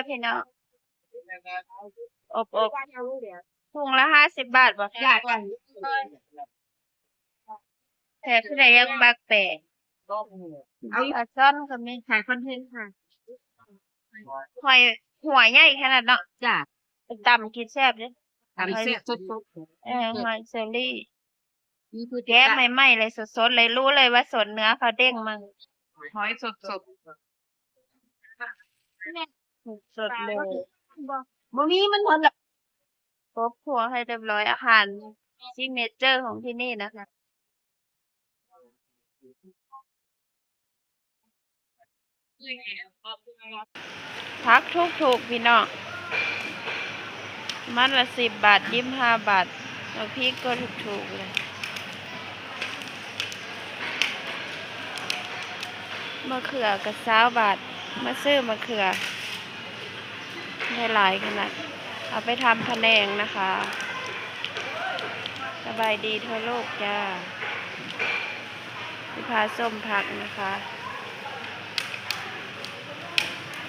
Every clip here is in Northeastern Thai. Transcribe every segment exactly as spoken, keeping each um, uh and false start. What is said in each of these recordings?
พี่น้อง อบอบ ถุงละห้าสิบบาทบ่ จ้ะ แถมผู้ใดยังบักแปง เอาปลาช่อนก็มี ขายคอนเทนต์ค่ะ หอย หัวใหญ่ขนาดเนาะ จ้ะ ตำกินแซ่บเด้ ตำแซ่บสดๆ เออ หอยเชอรี่ นี่คือ แกะใหม่ๆเลย สดๆเลย รู้เลยว่าสด เนื้อเขาเด้งมา หอยสดๆ สดๆเลย บ่มี มันหมดละ ครบครัวให้เรียบร้อย อาหารซิกเนเจอร์ของที่นี่นะคะ ผักถูกๆ พี่น้อง มัดละสิบบาท ยี่สิบห้าบาท แล้วพริกก็ถูกๆเลย มะเขือก็ซาวบาท มาซื้อมะเขือ ได้หลายขนาด เอาไปทำพะแนงนะคะ สบายดีทั่วโลกจ้า สิพาส้มผักนะคะ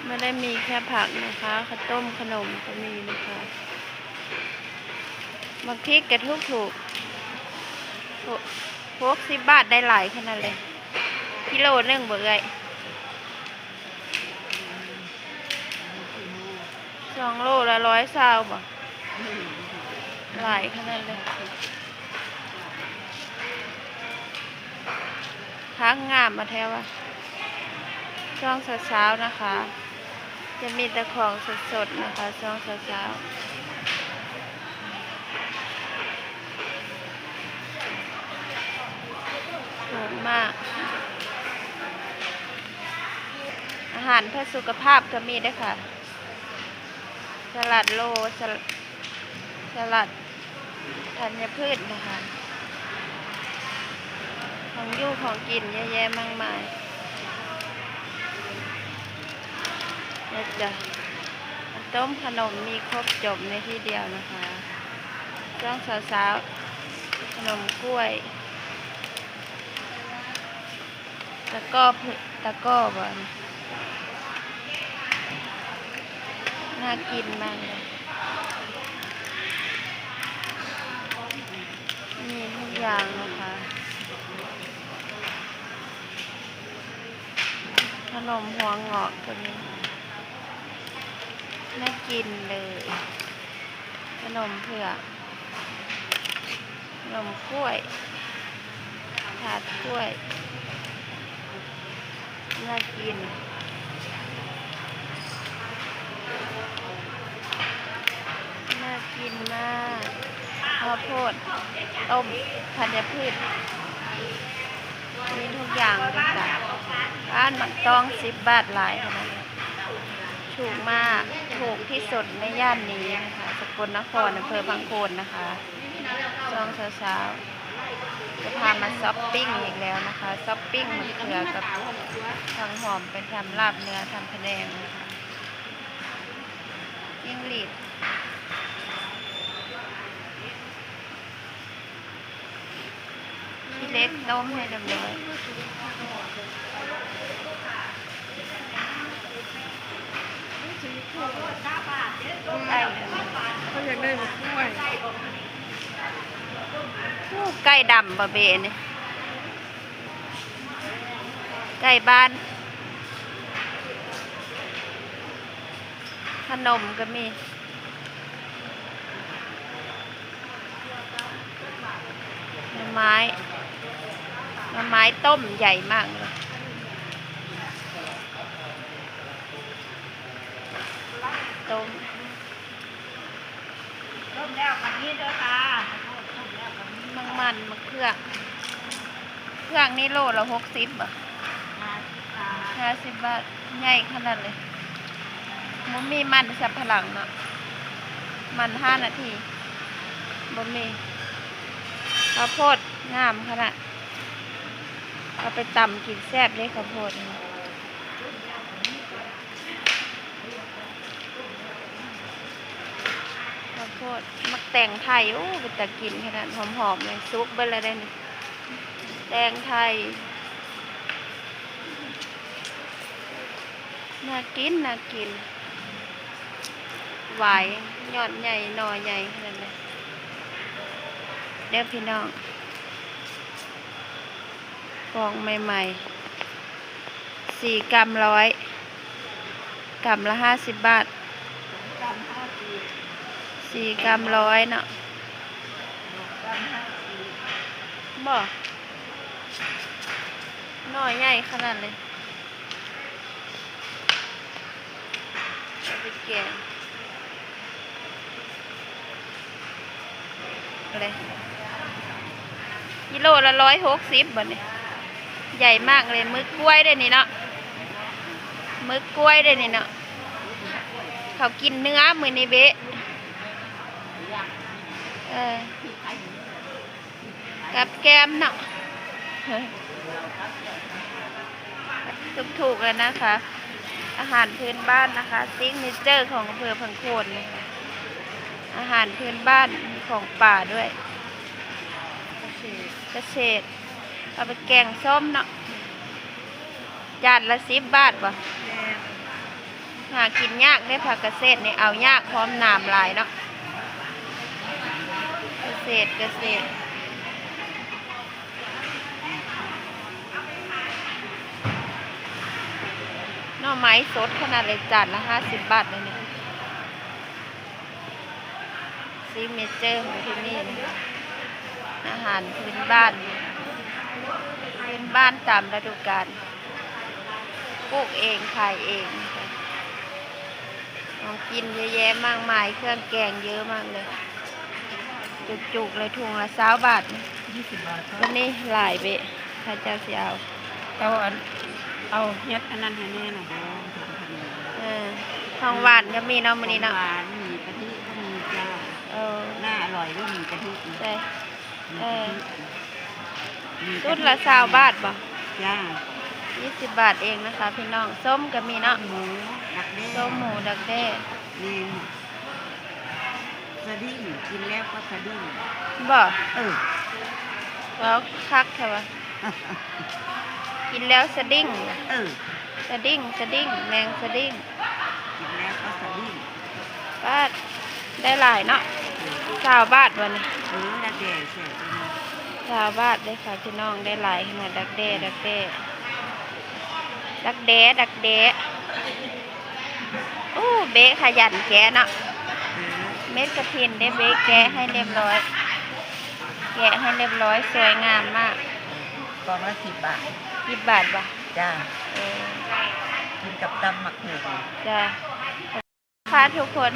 ไม่ได้มีแค่ผักนะคะ ข้าวต้มขนมก็มีนะคะ บักพริกก็ถูกๆ หก หกสิบบาทได้หลายขนาดเลย กิโลหนึ่งบ่เอ่ย สองโลละร้อยซาวบ่ หลายขนาดเลย ผักงามมาแท้วะ ช่วงเช้าๆนะคะ จะมีแต่ของสดๆนะคะ ช่วงเช้าๆ ถูกมาก อาหารเพื่อสุขภาพก็มีด้วยค่ะ สลัดโล สลัด สลัดธัญพืชนะคะ ของอยู่ของกินเยอะแยะมากมายนะจ๊ะ ต้มขนมมีครบจบในที่เดียวนะคะ ช่วงเช้าๆ ขนมกล้วย ตะกร้อเผือก ตะกร้อบ่ น่ากินมากเลย มีทุกอย่างนะคะ ขนมหัวเงาะก็มี น่ากินเลย ขนมเผือก ขนมกล้วย ถาดกล้วย น่ากิน น่ากินมาก ข้าวโพด ต้ม ธัญพืช มีทุกอย่างเลยจ้ะ บ้านหมากต้องสิบบาทหลายขนาด ถูกมาก ถูกที่สุดในย่านนี้นะคะ สกลนคร อำเภอพังโคนนะคะ ช่วงเช้าๆ จะพามาช็อปปิ้งอีกแล้วนะคะ ช็อปปิ้งมะเขือกับผักหอมไปทำลาบเนื้อ ทำพะแนงนะคะ จิ้งหรีด ขี้เหล็กต้มให้เรียบร้อย เขาอยากได้มะกล้วย โอ้ ไก่ดำบ่เบนี่ ไก่บ้าน ขนมก็มี หน่อไม้ หน่อไม้ต้มใหญ่มากเลย ต้ม ต้มแล้วก็มีเด้อค่ะ ต้มแล้วก็มี หมากมัน หมากเผือก เผือกนี่โลละหกสิบบ่ ห้าสิบบาท ห้าสิบบาท ใหญ่ขนาดเลย บ่มีมันสำปะหลังเนาะ มันห้านาที บ่มี ข้าวโพดงามขนาด เอาไปตำกินแซ่บเด้ข้าวโพดนี่ ข้าวโพด หมากแตงไทย โอ้ เป็นตากินขนาด หอมๆเลย สุกเบิดแล้วเด้นี่ แตงไทย น่ากิน น่ากิน หวาย ยอดใหญ่ หน่อใหญ่ขนาดนั้น เด้อพี่น้อง กองใหม่ๆ สี่กรัมร้อย กรัมละห้าสิบบาท สี่กรัมร้อยเนาะ บ่ หน่อใหญ่ขนาดเลย เอาไปแกงเลย กิโลละร้อยหกสิบ บัดนี้ ใหญ่มากเลย หมึกกล้วยได้นี่เนาะ หมึกกล้วยได้นี่เนาะ เขากินเนื้อมื้อนี้เบะ เออ กับแกล้มเนาะ ถูกๆเลยนะคะ อาหารพื้นบ้านนะคะ ซิกเนเจอร์ของอำเภอพังโคนนะคะ อาหารพื้นบ้าน มีของป่าด้วย เกษตร เอาไปแกงส้มเนาะ จานละสิบบาทบ่ แม่น หากินยากเด้ ผักเกษตรนี่ เอายาก พร้อมน้ำหลายเนาะ เกษตร เกษตร หน่อไม้สดขนาดเลย จานละห้าสิบบาทเลยเนี่ย ซิกเนเจอร์ของที่นี่นะ อาหารพื้นบ้าน พื้นบ้านตามฤดูกาล ปลูกเอง ขายเองนะคะ ของกินเยอะแยะมากมาย เครื่องแกงเยอะมากเลย จุกๆเลย ถุงละซาวบาทนะ ยี่สิบบาท วันนี้หลายเบะ ถ้าเจ้าสิเอา เอาอัน เอาเฮ็ดอันนั้นให้แน่น่ะบ่ เออ ของหวานก็มีเนาะมื้อนี้เนาะ ของหวาน มีกะทิก็มีจ้า เออ น่าอร่อยด้วย มีกะทิ ใช่ มีกะทิ เออ มีกะทิ ชุดละซาวบาทบ่ จ้า ยี่สิบบาทเองนะคะพี่น้อง ส้มก็มีเนาะ หมูดักแด้ ส้มหมูดักแด้ แม่น สะดิ้ง กินแล้วก็สะดิ้ง บ่ เออ แล้วคักแท้วะ กินแล้วสะดิ้ง เออ สะดิ้ง สะดิ้ง แมงสะดิ้ง กินแล้วก็สะดิ้ง บาท ได้หลายเนาะ เออ ซาวบาทวันนี้ เออ ดักแด้เสีย ซาวบาทเลยค่ะพี่น้อง ได้หลายขนาด ดักแด้ ดักแด้ ดักแด้ ดักแด้ โอ้ เบะขยันแกะเนาะ เม็ดกระถินได้เบะแกะให้เรียบร้อย แกะให้เรียบร้อย สวยงามมาก กล่องละสิบบาท สิบบาทบ่ จ้า เออ กินกับตำหมากหู่ จ้า ค่ะทุกคน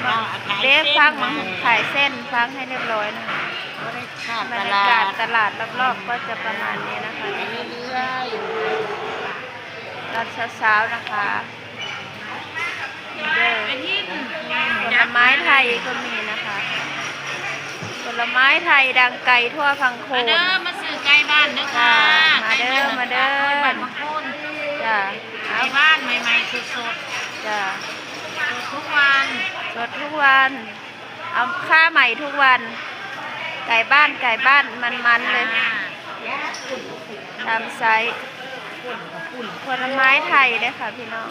จ้า ขายเส้น เบะฟักมา นะ ขายเส้นฟักให้เรียบร้อยนะคะ บรรยากาศ บรรยากาศตลาด ตลาดรอบๆก็จะประมาณนี้นะคะ เรื่อยๆ ตอนเช้าๆนะคะ นี่เด้อ ผลไม้ไทยก็มีนะคะ ผลไม้ไทยดังไกลทั่วพังโคน มาเด้อ มาซื้อไก่บ้านเด้อค่ะ ค่ะ มาเด้อ ไก่บ้าน มาเด้อ บ้านพังโคน จ้ะ ไก่บ้านใหม่ๆสดๆ จ้ะ สดทุกวัน สดทุกวัน เอาค่าใหม่ทุกวัน ไก่บ้าน ไก่บ้าน มันๆเลย จ้า ตามไซส์ ผลไม้ไทยเด้อค่ะพี่น้อง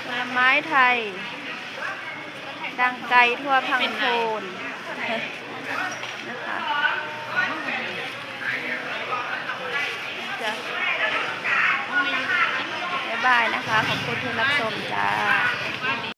ผลไม้ไทย ดังไกลทั่วพังโคนนะคะ จ้ะ บ๊ายบายนะคะ ขอบคุณที่รับชมจ้า